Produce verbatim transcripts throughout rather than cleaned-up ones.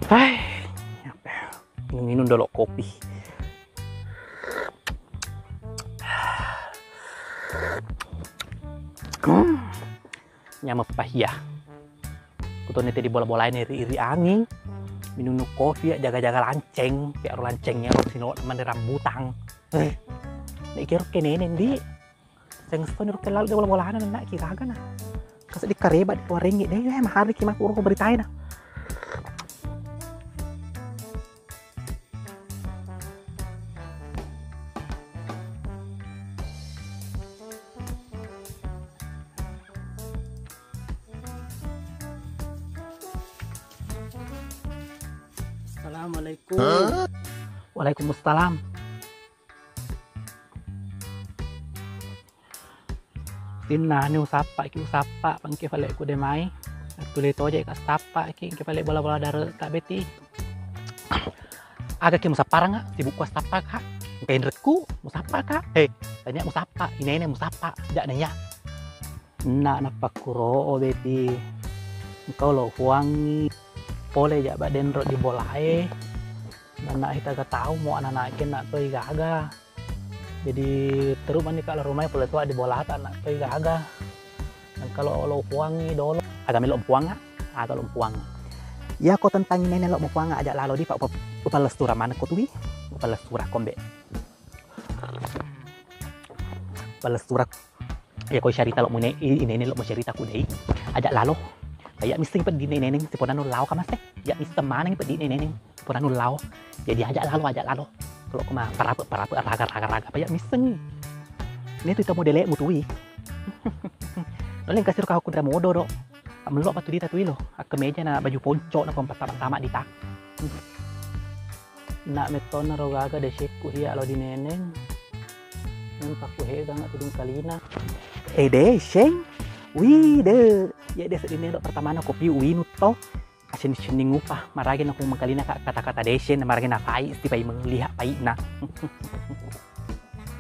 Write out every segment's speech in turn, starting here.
Hai, minum-minum dolo kopi. Hmm, nyameng pahia. Kutone tedi bola-bolae ri-iri anging. Minum kopi, jaga-jaga lanceng, piaro lancengnya ro sino mande rambutang. Eh, nek kiro ke neneng di. Seng stoni ro ke lalu de bola-bolana nenna ki gaga na. Kaseddi kareba di warengi de, eh, mahari ki mapuro beritae na. Assalamualaikum. Waalaikumsalam. Tinnani usappa ki, usappa pangke fale ku de mai. Tuli toje ka sappa ki, ke fale bola-bola dare ka beti. Aga ki musapparanga, sibuk ku sappa ka. Engka inrekku, musappa ka. He, tanya musappa, inene musappa, jak naya. Nak napakkuro o beti. Engka lo fuangi. Pole jak ba denro di bolae. Nana ita ga tau mo anak-anak ke nak toi gaga. Jadi teruk mani ka lo rumai pole tua di bolata nak toi gaga. Dan kalau lo puangi dolo, aga melo puang, aga lo puang. Iya ko tentang inene lo puang aja lalo di pak upalestura mana ko tui, upalestura kombe. Upalestura. Iya ko syarita lo mune, i-, inene lo mau syarita ku dei. Aja lalo. Kayak missing peddi neneng, siponanu lao kamase. Ya misseng maneng peddi neneng. Pura nullao. Jadi aja lalo, aja lalo. Kalau kema parape, parape, raga, raga, raga, apa ya misseng. Ini tuh ita modele mutui. Noleng kasih kau kundra modo do. Melo patu dita tui lo. Aku meja na baju ponco na kompa tama, tama dita. Nak metona ro gaga de sekku hiya lo di neneng. Nang paku hega nggak tudung kalina. Eh de seng. Wih de. Ya de sedine do pertama na kopi uinut to. Asenning-senning upa, maragi na ku mengkalina ka kata-kata dese, na maragi na pai, isti pai menglihat pai na.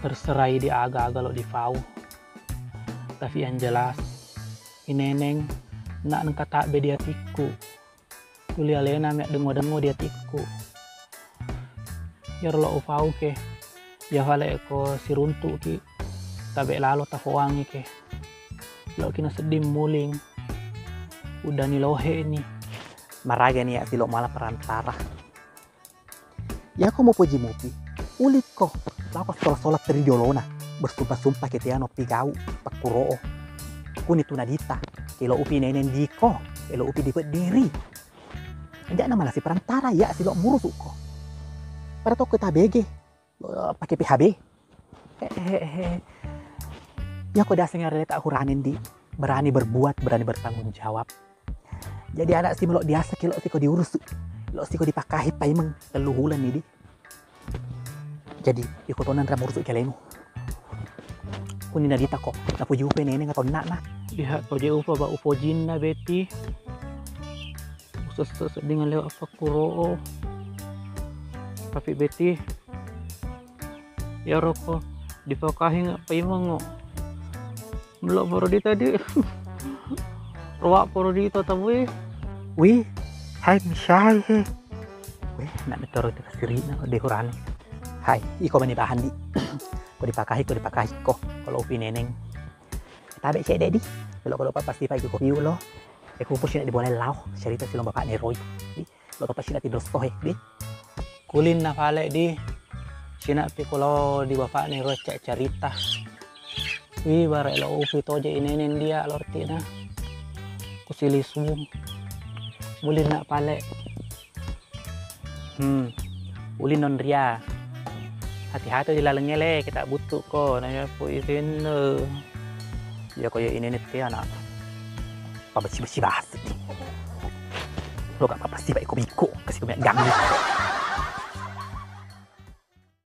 Terserai di aga-aga lo di fau. Tapi yang jelas, ineneng, nak nengka tabbe di atikku. Tuli alena me dengo-dengo di atikku. Iyaro lo ufau ke, iya fale ko siruntuki, tabe lalo tafoangi ke. Lo kina sedding muling, uddani lohe ni. Maraga ni ya silo mala perantara. Yako mupoji mupi, ulikko, lako sola-sola teri jolona, bersumpah-sumpah ke tiano pigau, pakkuro. Kuni tuna dita, kelo upi neneng diko, elo upi dipeddiri. Aja'na malasi perantara, iya silo murusukko. Pada tokko tabege, lo pake P H B. Hehehe. Yako daseng arele tak huranen di, berani berbuat, berani bertanggung jawab. Jadi anak si melo diasa kilo siko diurusu, lo siko dipakahi paimeng tellu hulan ni di. Jadi iko tonan ra murusu kelemu. Kunina dita ko, napuji upe neneng atau nak na. Lihat toje upa ba upojinna Beti. Usesse sedding lewat pakkuro. Tapi Beti, iyaro ko dipakahi nga paimengo. Melo poro di tadi. Roa poro di to tabui. Wih, hai misai he. Wih, nak metoro itu kasirina de hurani. Hai, iko mani bahan di. Ko dipakahi, ko dipakahi ko. Kalau upi neneng. Tabe cede di. Kalau kalau pasti pagi kopi lo. Eko pusi nak dibolai lao. Cerita film bapak Neroi. Di. Lo pasti nak tidur sohe di. Kulinna pale di. Sina pi kulo di bapak Neroi cek cerita. Wi bare lo upi toje inenen dia lortina. Kusili sum. Mulinna pale. Hmm, uli nonria. Hati-hati di laleng ele, kita buttu ko, na ya pu isinne. Ya ko ya ini nih anak. Pabesi-besi bahas. Lo gak apa-apa sih, baik ko biko, kasih ko minyak ganggu.